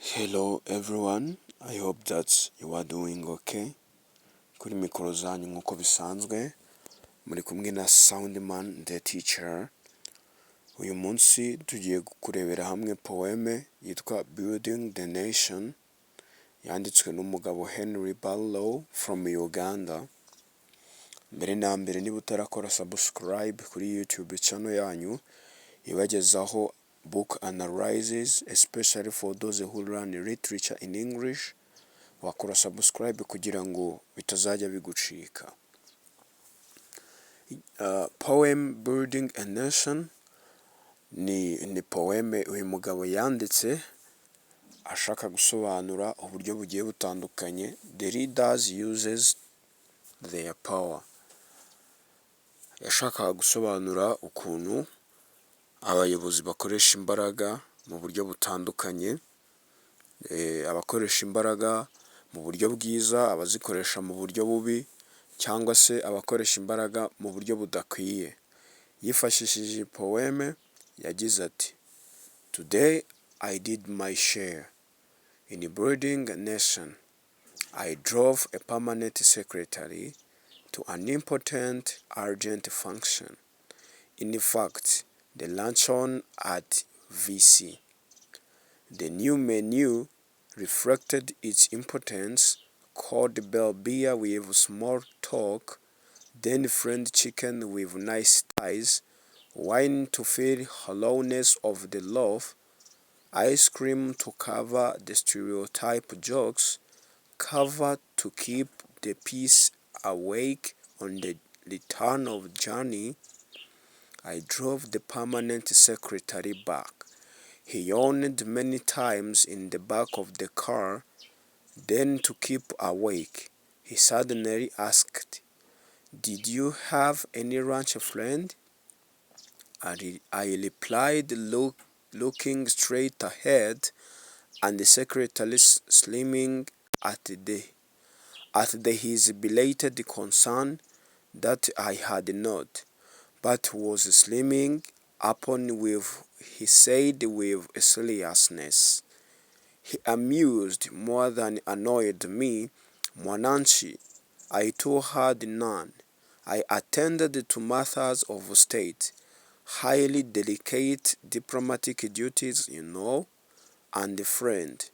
Hello everyone, I hope that you are doing okay. Kuri mikoro zanyu nk'uko bisanzwe, muri kumwe na Soundman the teacher. Uyu munsi tugiye kurebera hamwe poème yitwa Building the Nation, yanditswe n'umugabo Henry Barlow from Uganda. Mbere na mbere, niba utarakora subscribe kuri YouTube channel yanyu ibagezaho book analysis, especially for those who learn literature in English, wakora subscribe kugira ngo bitazajya bigucika. Poem Building a Nation ni poème uyu mugabo yanditse ashaka gusobanura uburyo bugiye butandukanye the leaders uses their power. Yashakaga gusobanura ukuntu abayobozi bakoresha imbaraga mu buryo butandukanye, abakoresha imbaraga mu buryo bwiza, abazikoresha mu buryo bubi, cyangwa se abakoresha imbaraga mu buryo budakwiye. Yifashishije iyi poème, yagize ati: "Today I did my share in building a nation. I drove a permanent secretary to an important urgent function. In fact, the luncheon at VC. The new menu reflected its importance: cold Bell beer with small talk, then fried chicken with nice ties, wine to fill hollowness of the loaf, ice cream to cover the stereotype jokes, kava to keep the peace awake on the return of journey. I drove the permanent secretary back. He yawned many times in the back of the car. Then, to keep awake, he suddenly asked, 'Did you have any lunch, friend?' I replied, looking straight ahead, and the secretary sliming at the his belated concern, that I had not, but was sliming upon with he said with seriousness. He amused more than annoyed me. 'Mwananchi, I too had none. I attended to matters of state, highly delicate diplomatic duties, you know, and friend,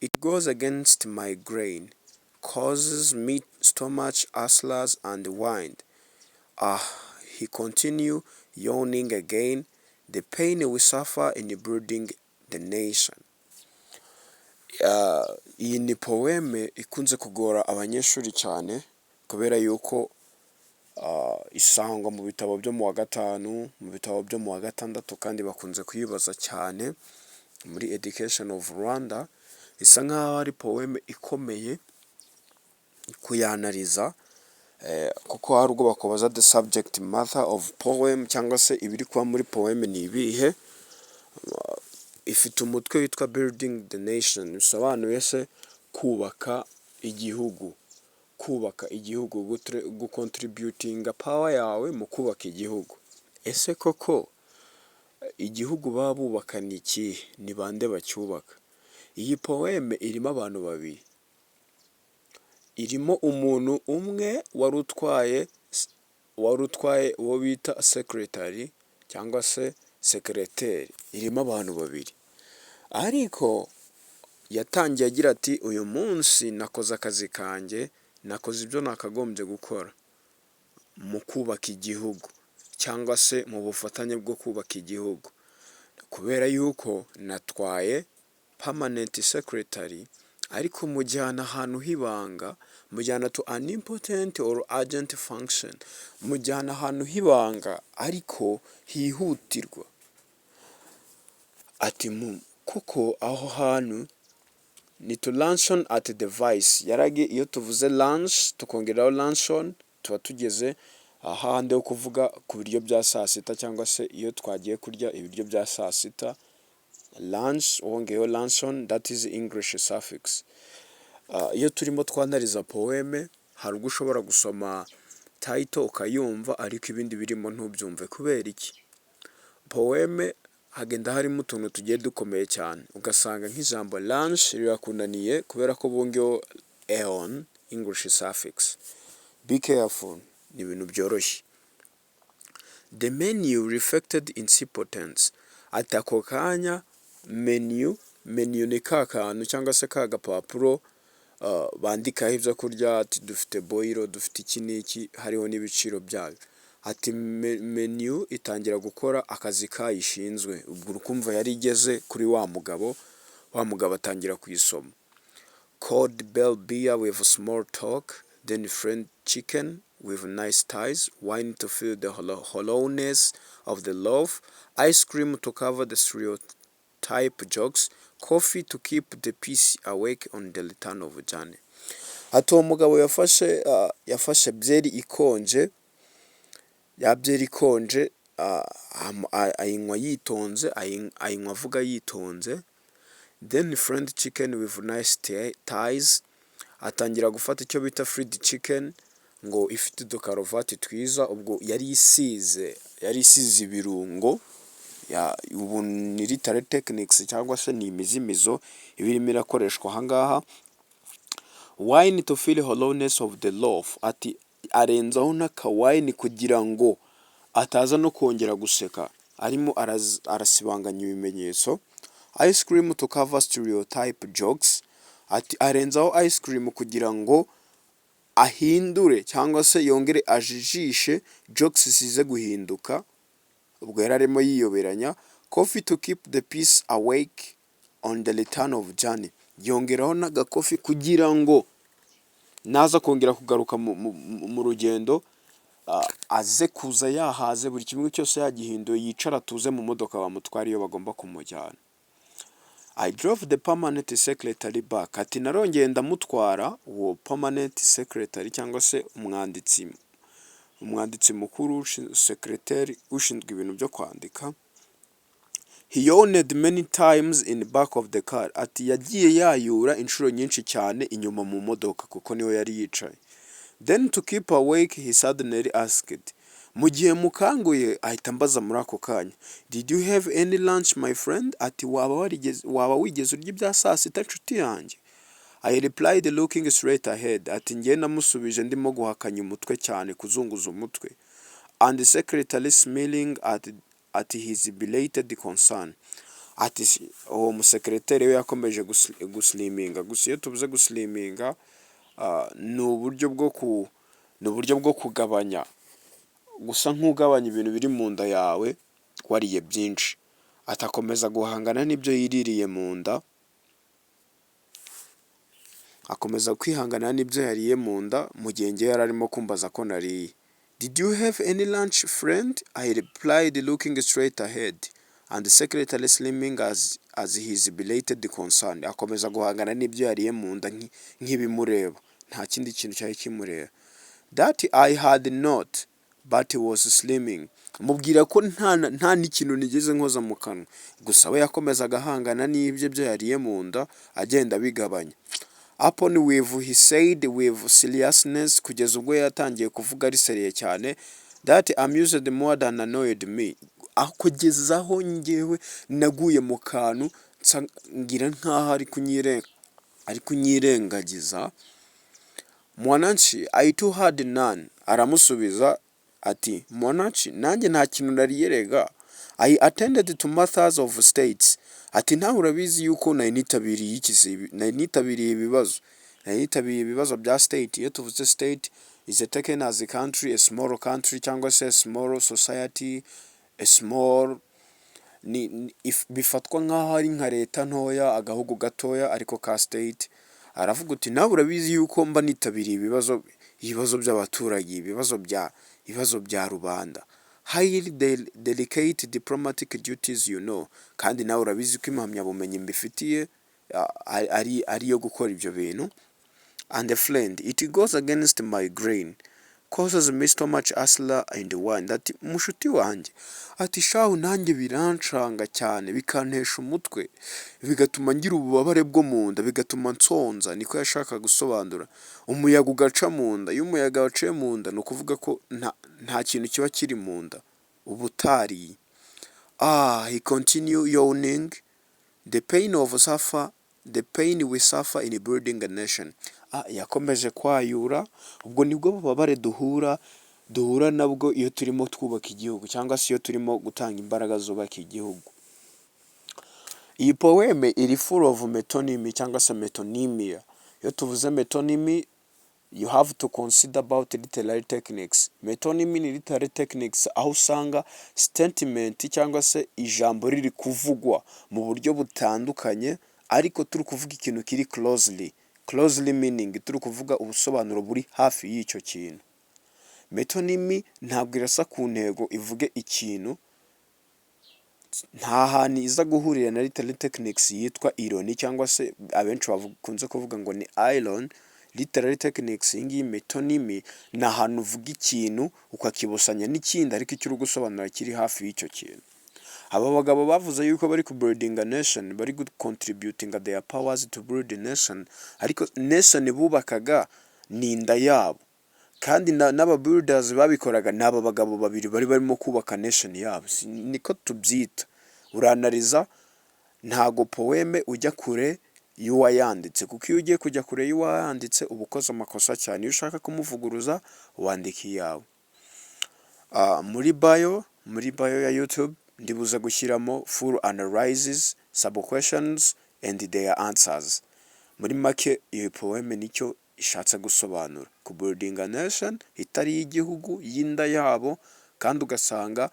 it goes against my grain, causes me stomach ulcers and wind. Ah,' he continued, yawning again, 'the pain we suffer in building the nation.'" Iyi ni poème ikunze kugora abanyeshuri cyane kubera yuko isangwa mu bitabo byo mu wa gatanu, mu bitabo byo mu wa gatandatu, kandi bakunze kuyibaza cyane muri education of Rwanda. Isa nkaho ari poème ikomeye kuyanariza, kuko hari ubwo bakubaza the subject matter of poem, cyangwa se ibiri kuba muri poème ni ibihe. Ifite umutwe witwa Building the Nation, bisobanuye se kubaka igihugu, kubaka igihugu, gucontributinga power yawe mu kubaka igihugu. Ese koko igihugu baba bubaka ni ikihe? Ni bande bacyubaka? Iyi poème irimo abantu babiri. Irimo umuntu umwe wari utwaye uwo bita secretary cyangwa se sekereteri. Irimo abantu babiri, ariko yatangiye agira ati: "Uyu munsi nakoze akazi kanjye, nakoze ibyo nakagombye gukora mu kubaka igihugu cyangwa se mu bufatanye bwo kubaka igihugu, kubera yuko natwaye permanent secretary, ariko mujyana ahantu h'ibanga, mujyana to an important or urgent function, mujyana ahantu h'ibanga ariko hihutirwa." Ati kuko aho hantu ni to luncheon at the Vice. Yaragiye. Iyo tuvuze lunch tukongeraho luncheon, tuba tugeze ahandi ho kuvuga ku biryo bya saa sita, cyangwa se iyo twagiye kurya ibiryo bya saa sita. Lunch wongeyeho luncheon, that is English suffix. Iyo turimo twanariza poème, hari ubwo ushobora gusoma title ukayumva, ariko ibindi birimo ntubyumve. Kubera iki? Poème Hagenda harimo utuntu tugiye dukomeye cyane, ugasanga nk'ijambo lunch rirakunaniye kubera ko bungeho eon, English suffix. Be careful, ni ibintu byoroshye. The menu reflected its importance. Ati ako kanya menu, menu ni ka kantu cyangwa se ka gapapuro bandikaho ibyo kurya, ati dufite boyiro, dufite iki n'iki, hariho n'ibiciro byayo. Ati menu itangira gukora akazi kayishinzwe. Ubwo urukumva yari igeze kuri wa mugabo, wa mugabo atangira kuyisoma. Cold Bell beer with small talk, then fried chicken with nice ties, wine to fill the hollowness of the loaf, ice cream to cover the stereotype jokes, coffee to keep the PC awake on the return of journey. Ati uwo mugabo yafashe byeri ikonje, ya byeri ikonje ayinywa yitonze, ayinywa avuga yitonze. Then fried chicken with nice ties, atangira gufata icyo bita fried chicken ngo ifite udukaruvati twiza. Ubwo yari isize ibirungo. Ubu ni literary techniques cyangwa se ni imizimizo iba irimo irakoreshwa ahangaha. Wine to fill hollowness of the loaf, ati arenzaho n'akawine kugira ngo ataza no kongera guseka, arimo arasibanganya ibimenyetso. Ice cream to cover stereotype jokes, ati arenzaho ice cream kugira ngo ahindure cyangwa se yongere ajijishe jokes zize guhinduka. Ubwo yari arimo yiyoberanya. Coffee to keep the PC awake on the return of journey, yongeraho n'agakofi kugira ngo naza kongera kugaruka mu rugendo aze kuza yahaze, buri kimwe cyose yagihinduye, yicara atuze mu modoka bamutwara iyo bagomba kumujyana. I drove the permanent secretary back. Ati narongeye ndamutwara uwo permanent secretary cyangwa se umwanditsi mukuru, secretary ushinzwe ibintu byo kwandika. He yawned many times in the back of the car. Ati yagiye yayura inshuro nyinshi cyane inyuma mu modoka kuko niho yari yicaye. Then to keep awake he suddenly asked. Mu gihe mukanguye ahita ambaza muri ako kanya. "Did you have any lunch, my friend?" Ati waba wigeze urya ibya saa sita, nshuti yanjye? I replied looking straight ahead. Ati njye namusubije ndimo guhakanya umutwe cyane, kuzunguza umutwe. And the secretary smiling at his belated concern. Ati uwo musekreteri we yakomeje gusliminga. Gusa iyo tuvuze gusliminga ni uburyo bwo kugabanya, gusa nk'ugabanya ibintu biri mu nda yawe wariye byinshi. Atakomeza guhangana n'ibyo yiririye mu nda, akomeza kwihangana n'ibyo yariye mu nda mu gihe njye yari arimo kumbaza ko nariye. "Did you have any lunch, friend?" I replied looking straight ahead and the secretary smiling as his belated concern. Akomeza guhangana n'ibyo yariye mu nda nk'ibimureba, nta kindi kintu cyari kimureba. That I had not, but was slimming. Mubwira ko nta n'ikintu nigeze nkoza mu kanwa. Gusa we yakomezaga ahangana n'ibyo byo yariye mu nda, agenda abigabanya. Upon with he said with seriousness, kugeza ubwo yatangiye kuvuga ari sérieux cyane, that amused more than annoyed me. Kugeza aho njyewe naguye mu kantu ngira nkaho ari kunyirengagiza. "Mwananchi, I too had none." Aramusubiza ati "Mwananchi, nanjye nta kintu nariye rega. I attended to matters of states." Ati nawe urabizi yuko nari nitabiriye iki se, nari nitabiriye ibibazo. Nari nitabiriye ibibazo bya state. Iyo tuvuze state is taken as a country, a small country cyangwa se a small society, a small ni bifatwa nk'aho ari nka leta ntoya, agahugu gatoya ariko ka state. Aravuga uti nawe urabizi yuko mba nitabiriye ibibazo by'abaturage, ibibazo bya rubanda. Highly delicate diplomatic duties. Kandi nawe urabizi ko impamyabumenyi mbifitiye ari iyo gukora ibyo bintu. And a friend, it goes against my grain. Causes me stomach ulcer and wine. Ati mushuti wanjye, ati shahu nanjye birancanga cyane, bikantesha umutwe, bigatuma ngira ububabare bwo mu nda, bigatuma nsonza. Niko yashakaga gusobanura. Umuyaga ugaca mu nda. Iyo umuyaga waciye mu nda ni ukuvuga ko nta kintu kiba kiri mu nda, uba utariye. Ah, he continue yawning, "The pain of suffer, the pain we suffer in building a nation." Ah, yakomeje kwayura, ubwo nibwo bubabare duhura nabwo iyo turimo twubaka igihugu cyangwa se iyo turimo gutanga imbaraga zubaka igihugu. Iyi poème iri full of metonymy cyangwa se metonymia. Iyo tuvuze metonymy, you have to consider about literary techniques. Metonymy ni literary techniques aho usanga statement cyangwa se ijambo riri kuvugwa mu buryo butandukanye, ariko turi kuvuga ikintu kiri closely meaning, turi kuvuga ubusobanuro buri hafi y'icyo kintu. Metonymy ntabwo irasa ku ntego ivuge ikintu, nta hantu iza guhurira na literary techniques yitwa irony, cyangwa se abenshi bakunze kuvuga ngo ni iron. Literary techniques iyi ngiyi metonymy ni ahantu uvuga ikintu ukakibusanya n'ikindi, ariko icyo uri gusobanura kiri hafi y'icyo kintu. Aba bagabo bavuze yuko bari ku building a nation, bari contributing their powers to build a nation, ariko nation bubakaga ni inda yabo, kandi n'aba builders babikoraga ni aba bagabo babiri bari barimo kubaka nation yabo. Niko tubyita. Uranariza, ntago poème ujya kure y'uwayanditse, kuko iyo ugiye kujya kure y'uwayanditse uba ukoze amakosa cyane. Iyo ushaka kumuvuguruza, wandika iyawe. Muri bio ya YouTube ndibuze gushyiramo full analysis, sub questions and their answers. Muri make, iyo poème nicyo ishatse gusobanura: ku building a nation itari iy'igihugu, y'inda yabo, kandi ugasanga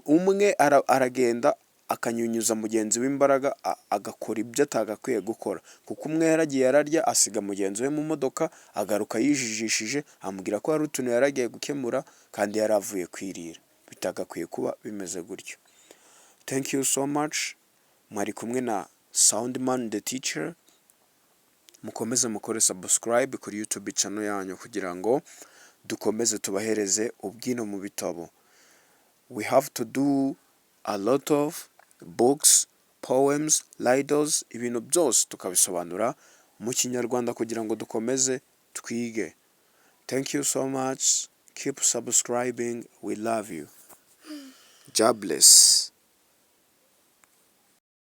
umwe aragenda akanyunyuza mugenzi we imbaraga, agakora ibyo atagakwiye gukora, kuko umwe yaragiye ararya, asiga mugenzi we mu modoka, agaruka yijijishije, amubwira ko hari utuntu yaragiye gukemura kandi yari avuye kwirira. Bitagakwiye kuba bimeze gutyo. Thank you so much. Mwari kumwe na Soundman the Teacher. Mukomeze mukore subscribe kuri YouTube channel yanyu kugira ngo dukomeze tubahereze ubwino mu bitabo. We have to do a lot of books, poems, riddles, ibintu byose tukabisobanura mu Kinyarwanda kugira ngo dukomeze twige. Thank you so much. Keep subscribing. We love you. God bless.